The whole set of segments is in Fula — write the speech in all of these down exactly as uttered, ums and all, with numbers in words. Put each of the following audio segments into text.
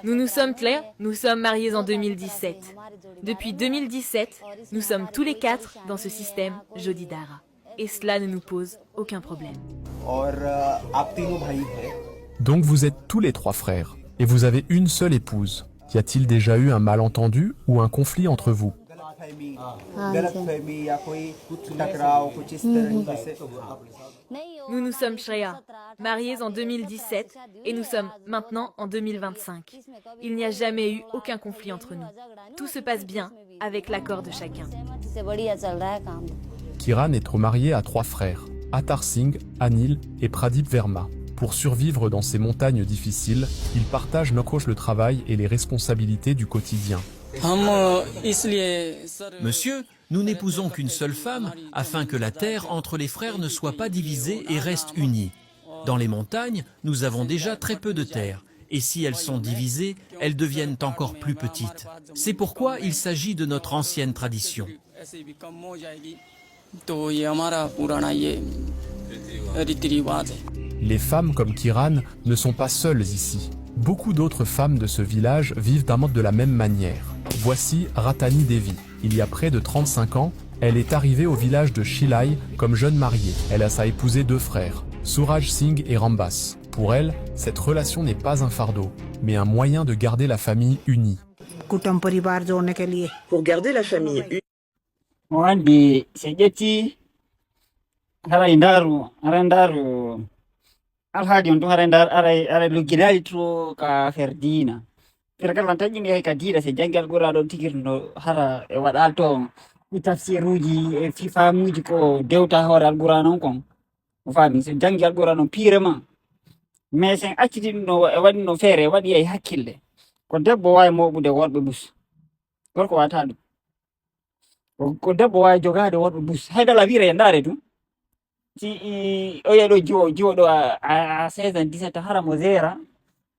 Nous nous sommes, Claire, nous sommes mariés en deux mille dix-sept. Depuis deux mille dix-sept, nous sommes tous les quatre dans ce système Jodhidhara. Et cela ne nous pose aucun problème. और अ, आप तीनों भाई हैं। Donc vous êtes tous les trois frères, et vous avez une seule épouse. Y a-t-il déjà eu un malentendu ou un conflit entre vous ? गलत फहमी या कोई टकराव, कुछ इस तरह से। Nous nous sommes, Shreya, mariés en deux mille dix-sept et nous sommes maintenant en deux mille vingt-cinq. Il n'y a jamais eu aucun conflit entre nous. Tout se passe bien avec l'accord de chacun. Kiran est marié à trois frères, Athar Singh, Anil et Pradip Verma. Pour survivre dans ces montagnes difficiles, ils partagent nokosh le travail et les responsabilités du quotidien. हम इसलिए sir Monsieur, nous n'épousons qu'une seule femme afin que la terre entre les frères ne soit pas divisée et reste unie. Dans les montagnes, nous avons déjà très peu de terre. Et si elles sont divisées, elles deviennent encore plus petites. C'est pourquoi il s'agit de notre ancienne tradition. ऐसे भी कम हो जाएगी। तो ये हमारा पुराना ये रीति रिवाज है। Les femmes comme Kiran ne sont pas seules ici. Beaucoup d'autres femmes de ce village vivent un mode de la même manière. Voici Ratani Devi. Il y a près de trente-cinq ans, elle est arrivée au village de Shilai comme jeune mariée. Elle a sa épousé deux frères, Suraj Singh et Rambas. Pour elle, cette relation n'est pas un fardeau, mais un moyen de garder la famille unie. Kutam paribar jo ne ke liye. Pour garder la famille unie, Mo anndi si ƴetti haray ndaaru haray ndaaru alhaadi on tun haray ndaaru aray aray luggidaali to ka affaire diina. Affaire kala taƴƴini hay ka diina si janngi alquraan on tigir no hara e waɗal to e tafsiruuji e fifamuuji ko dewta hoore alquraan on kon. O faami si janngi alquraan on piirema. Mais sen acciti ɗum no e waɗi no feere e waɗi e hakkille. Ko debbo waawi mooɓude worɓe bus. Gorko waata ɗum. Ko debbo waawi jogaade worɓe bus hay dala wiire e ndaare ɗum. Si o yiya ɗo jiwo jiwo ɗo a seize ans dix-sept hara mo zera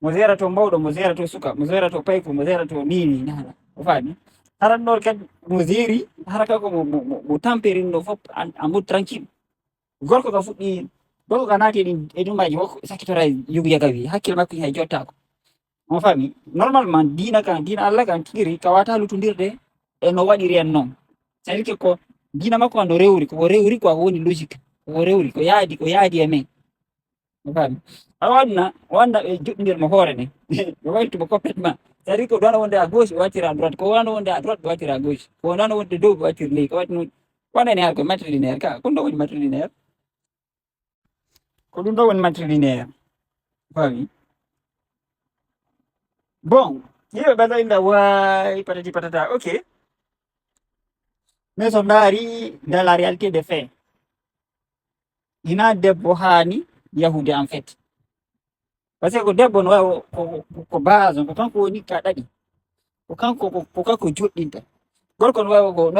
mo zera to mawɗo mo zera to suka mo zera to payko mo zera to nini nana o faami. Hara ɗo kadi mo zeri hara kako mo mo tamperin ɗo fof a mot tranquille. Gorko ka fuɗɗi gorko ka naati e ɗin e ɗumaji fof sakkitora yugu yagawi hakkille makko hay jottako. On faami normalement diina kan diina allah kan tigi ka wata lutondirde e no waɗiri en noon. C'est à dire que ko diina makko kan no rewri koko rewri quoi ko woni logique koko rewri ko yaadi ko yaadi e men. On faami awa aduna o annda ɓe joɗɗindir mo hoore nden ɓe waytu mo complètement. C'est à dire que ɗo wonde à gauche ɓe wattira à droite ko wano wonde à droite ɓe wattira à gauche ko wano wonde dow ɓe wattira ley ko watti noon. Wonani har ko matrilinéaire ka ko ɗum ɗo woni matrilinéaire. Ko ɗum ɗo woni matrilinéaire. Faami. Bon yimɓe ɓe ɗo inda wayi patati patata ok. Mais so ndaari dans la réalité des faits hina debbo haani yahude en fait. Parce que ko debbo no wawi ko base on ko kanko woni ka ɗaɗi. Ko kanko ko kanko joɗɗinta. Gorko no wawi ko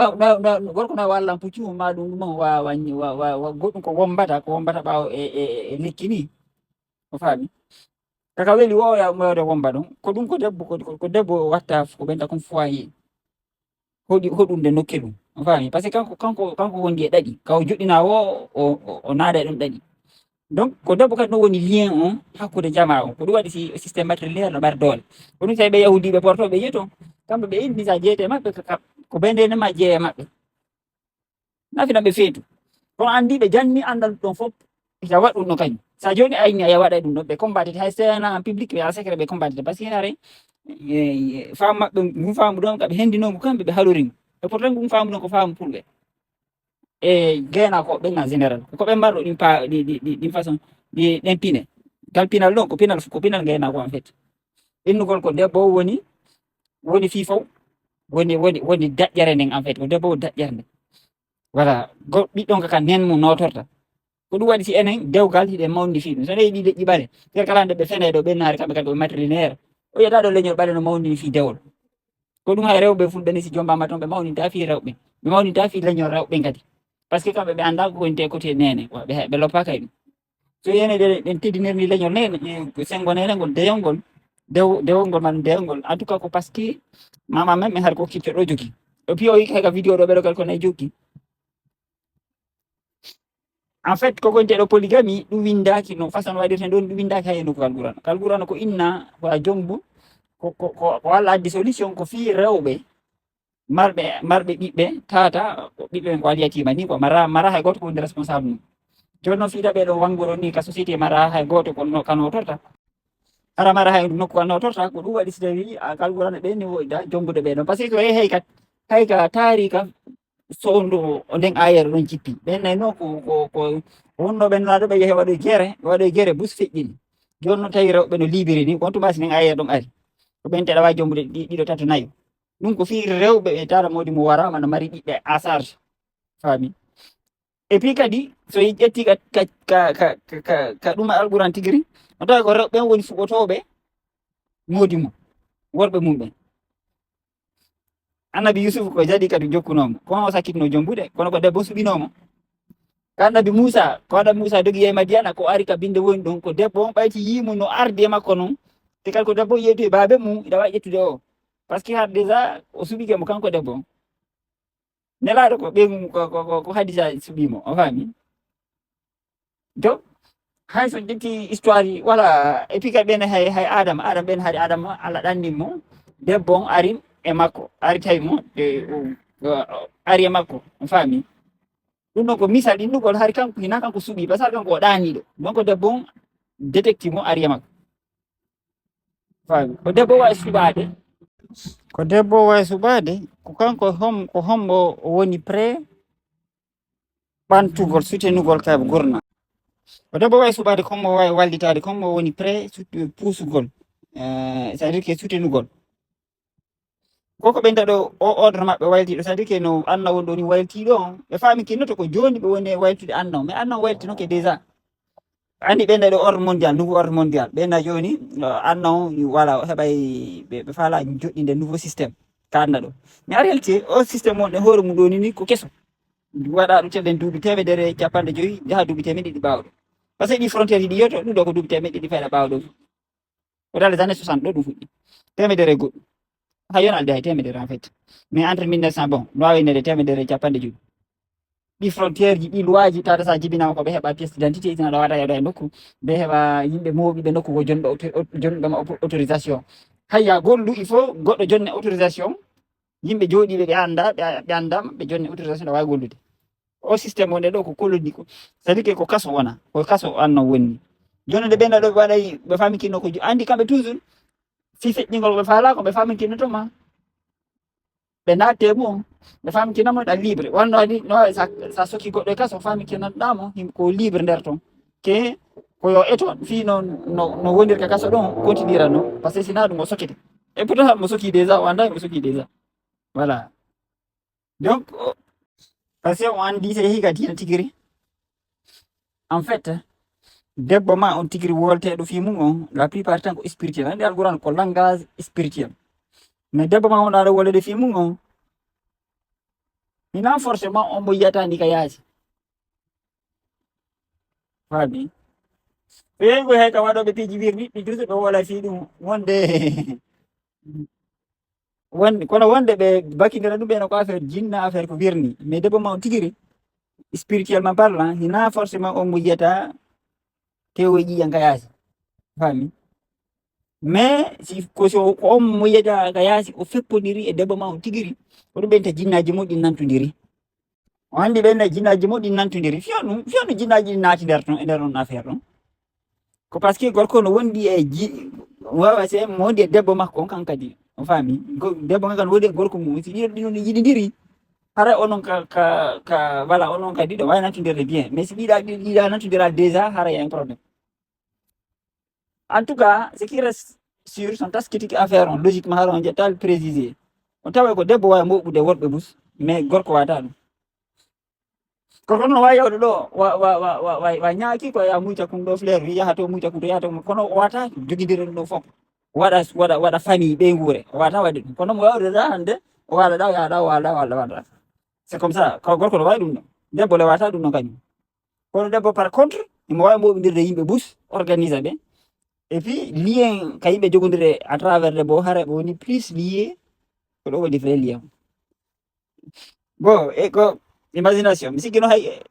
gorko no wawi wallan puccu mum ma ɗum ɗum wawa wañi goɗɗum ko wombata ko wombata ɓawo e e lekki ni. O faami. Kaka weli o ya umewde womba ɗon ko ɗum ko debbo ko debbo watta ko ɓenta kon foyer. Hoɗi hoɗunde nokke ɗum. On faami parce que kanko kanko kanko wondi e ɗaɗi ka o joɗɗina o o naada e ɗum ɗaɗi. Donc ko debbo kadi no woni lien on hakkude jama on ko ɗum waɗi si système matrilinéaire no ɓari doole. Ko ɗum tawi ɓe yahudiɓe portoɓe yiye toon kamɓe ɓe inni sa jeyete maɓɓe ko ɓe ndene ma jeeye maɓɓe. Nafinan ɓe feetu kono anndi ɓe janni anndal ɗum ɗon fof ita waɗ ɗum ɗon kañum. Sa jooni ayni aya waɗa ɗum ɗon ɓe combatete hay sena en public ɓe ala secret ɓe combatete parce que hare faamu maɓɓe ngun faamu ɗon kaɓe hendinongu kamɓe ɓe haɗori ngu. E pourtant ngun faamu ɗon ko faamu pulɓe e gaynakoɓe ɓen en général ko ɓe mbarɗo ɗin pa ɗin façon ɗi ɗen pine. Ngal pinal ɗon ko pinal ko pinal gaynako en fait. Innugol ko debbo woni woni fii fof woni woni woni daƴƴere nden en fait ko debbo woni daƴƴere nden. Voilà ɓiɗɗon ka kan nen mum notorta. Ko ɗum waɗi si enen dewgal hiɗen mawndi fii ɗum so ɗe yiɗi leƴƴi ɓale nder kala nde ɓe fene ɗo ɓennaare kamɓe kadi ɓe matrilinéaire. O yiyata ɗo leñol ɓale no mawndini fii dewol. Ko ɗum hay rewɓe fulɓe ni si jombama toon ɓe mawninta fii rewɓe ɓe mawninta fii leñol rewɓe kadi. Parce que kamɓe ɓe annda ko woni te côté nene ɓe loppaka e ɗum. So yene ɗe ɗen teddinirni leñol nene sengo nene ngol deyol ngol dewol ngol man deyol ngol en tout cas ko parce que mama men mi har ko kicco ɗo jogi. O piyo yi kayga vidéo ɗo ɓeɗo gal ko nayi jogi. En fait, ko gonteɗo polygamie, ɗum windaaki no façon waɗirte ɗon, ɗum windaaki hay e nokku Alqur'an. Alqur'an ko inna, ko a jombu, ko, ko, ko, ko Allah addi solution, ko fii rewɓe, marɓe, marɓe ɓiɓɓe, tata, ko ɓiɓɓe ɓen ko alyatima ni, ko mara, mara hay gooto ko wonde responsable mum. Jooni noon fii taɓe ɗo wangoro ni ka société mara hay gooto ko no, ka notorta. Hara mara hay nokku ka notorta, ko ɗum waɗi si tawi a Alqur'an ɓe ni woɗɗa jombude ɓe ɗon. Parce que ko hay ka, hay ka taarika sowndo o nden ayere ɗon jippi. Ɓen nay noon ko, ko, ko wonno ɓen laaɗo ɓe yehe waɗoy gere, waɗoy gere bus feƴƴini. Jooni noon tawi rewɓe no libiri ni, on tuma si nden ayere ɗon ari. Ko ɓen teɗa waawi jombude ɗi-, ɗiɗo, tato, nayo. Ɗum ko fii rewɓe ɓe tara moodi mo waraama no mari ɓiɓɓe à charge. Faami? Et puis kadi, so en ƴetti ka, ka, ka, ka, ka, ka, ka ɗum Alqur'an tigi ri, no tawi ko rewɓe ɓen woni fuɓotooɓe moodi mum, worɓe mum ɓen. Annabi Yusuf ko jaɗi kadi jokkunoo mo. Kono o sakkitno jombude, kono ko debbo suɓinoo mo. Ka Annabi Muusa, ko Annabi Muusa dogi yehi Madiyana, ko ari ka binde woni ɗon, ko debbo on ɓayti yii mo no ardi e makko non. Te kadi ko debbo on yewti e baabe mum, ina waawi ƴettude o. Parce que har déjà o suɓike mo kanko debbo on. Nelaaɗo ko ɓen, ko, ko, ko, ko Hadisa suɓi mo, o faami? Donc, hay so ƴetti histoire yi, voilà, et puis kadi ɓen hay, hay Adama, Adama ɓen hari Adama, Allah ɗanni mo, debbo on ari e makko, ari tawi mo, e, o, o, ari e makko, on faami? Ɗum ɗon ko misal innugol, hari kanko, hina kanko suɓi, parce que hari kanko o ɗaaniiɗo. Donc, debbo on détecti mo, ari e makko. Faami? Ko debbo wawi suɓaade. Ko debbo wawi suɓaade, ko kanko hom-, ko hombo woni prêt ɓantugol, soutenugol ka gurna. Ko debbo wawi suɓaade, ko mo wawi wallitaade, ko mo woni prêt sut-, puusugol. Eh, c'est-à-dire que soutenugol. Ko ko ɓen taɗo o ordre maɓɓe wayltiiɗo, c'est-à-dire que no anna won ɗo ni wayltiiɗo on. Ɓe faami kinno to ko jooni ɓe woni e wayltude anna on. Mais anna on wayltinoke déjà. Anndi ɓen ɗo ordre mondial, nouveau ordre mondial. Ɓen na jooni, uh, anna on, voilà, o heɓay ɓe, ɓe faala joɗɗinde nouveau système. Ka anna ɗo. Mais en réalité, o système on e hoore mum ɗo ni, ni ko keso. Waɗa ɗum tellen duuɓi teemedere e capanɗe joyi, jaha duuɓi teemeɗe ɗiɗi ɓaawo ɗo. Parce que ɗi frontière ɗi yoto, ɗum ɗo ko duuɓi teemeɗe ɗiɗi fayda ɓaawo ɗo. Ko dans les années soixante ɗo ɗum fuɗɗi. Teemedere e goɗɗum. Hay yonalde hay teemedere en fait. Mais entre mille neuf cents, bon, no waawi nede teemedere e capanɗe joyi. Ɗi frontière ji, ɗi loi ji, tata sa jibinaama ko ɓe heɓa pièce d'identité, ina ɗo wata yaɗo e nokku, ɓe heɓa yimɓe mooɓi ɓe nokku ko jonɗo auto-, auto-, jonɗo ma auto-, autorisation. Hayya gollu, il faut goɗɗo jonne autorisation, yimɓe jooɗiiɓe ɓe annda, ɓe, ɓe annda, ɓe jonne autorisation ɗo waawi gollude. O système wonde ɗo ko colonie ko. C'est-à-dire que ko kaso wona, ko kaso anno wonni. Jooni nde ɓen ɗo ɓe waɗay, ɓe faami kinno ko jo-, anndi kamɓe toujours, si feƴƴingol ɓe faala ko ɓe faami kinno to ma. Ɓe naate mum, ɓe faami kinno mo ɗa libre. Wonno ni, no sa, sa soki goɗɗo e kaso, faami kinno ɗa mo, him ko libre nder ton. Ke ko yo eto, fii no, no, no wondirka kaso ɗon, continuera no. Parce que si na ɗum o sokete. Et pourtant, mo soki déjà, o annda mo soki déjà. Voilà. Donc, o, parce que on anndi se yehi ka diina tigiri. En fait, debbo ma on tigiri wolteɗo fii mum on, la plupart temps ko spirituel. Anndi Alquran ko langage spirituel. Mais debbo ma on aɗa wolede fii mum on, hina forcément on mo yiyata ni ka yaasi. Faami? Ɓeygu hay ka waɗoɓe piiji wirniɗi, toujours ɓe wola fii ɗum wonde, won-, kono wonde ɓe bakindira ɗum ɓe no ko affaire jinna, affaire ko wirni. Mais debbo ma on tigiri, spirituellement parlant, hina forcément on mo yiyata ke o yiyan ka yaasi. Faami? Mais si ko so ko on mo yiyata ka yaasi, o feppondiri e debbo ma on tigiri, ko ɗum ɓen ta jinnaaji mum ɗin nantondiri. O anndi ɓen na jinnaaji mum ɗin nantondiri. Fiyo ɗum, fiyo no jinnaaji ɗin naati nder ton, e nder on affaire ɗon. Ko parce que gorko no wondi e ji-, wawa se mo wondi e debbo makko on kan kadi. O faami? Go-, debbo kan kan wondi e gorko mum. Si ɗiɗo ɗiɗo no yiɗindiri, hara onon ka, ka, ka, voilà, onon kadi ɗo waawi nantondirde bien. Mais si ɗiɗa, ɗi-, ɗiɗa nantondira déjà, hara y a un problème. En tout cas, ce qui reste sûr, son taskitiki affaire on, logiquement, hara on ƴetta précisé. On tawa ko debbo waawi moɓude worɓe bus, mais gorko wata ɗum. Gorko noon waawi yawde ɗo, wa, wa, wa, wa, wa, wa ñaaki ko ya muyta kun ɗo fleur, wi yaha to muyta kun to, yaha to, kono o wata jogindira ɗum ɗo fof. Waɗa, waɗa, waɗa famille ɓe nguure, o wata waɗde ɗum. Kono mo yawde ɗa hannde, o waala ɗa, o yaha ɗa, o waala ɗa, o waala ɗa, o waala ɗa. C'est comme ça, ko gorko no waawi ɗum ɗo. Debbo le wata ɗum ɗo kañum. Kono debbo, par contre, imo waawi moɓindirde yimɓe bus, organisa ɓe. Et puis, lien ka yimɓe jogondire à travers debbo, hara ɓe woni plus lié ko ɗo woni vrai lien. Bon, e ko imagination. Mi sikki no hay,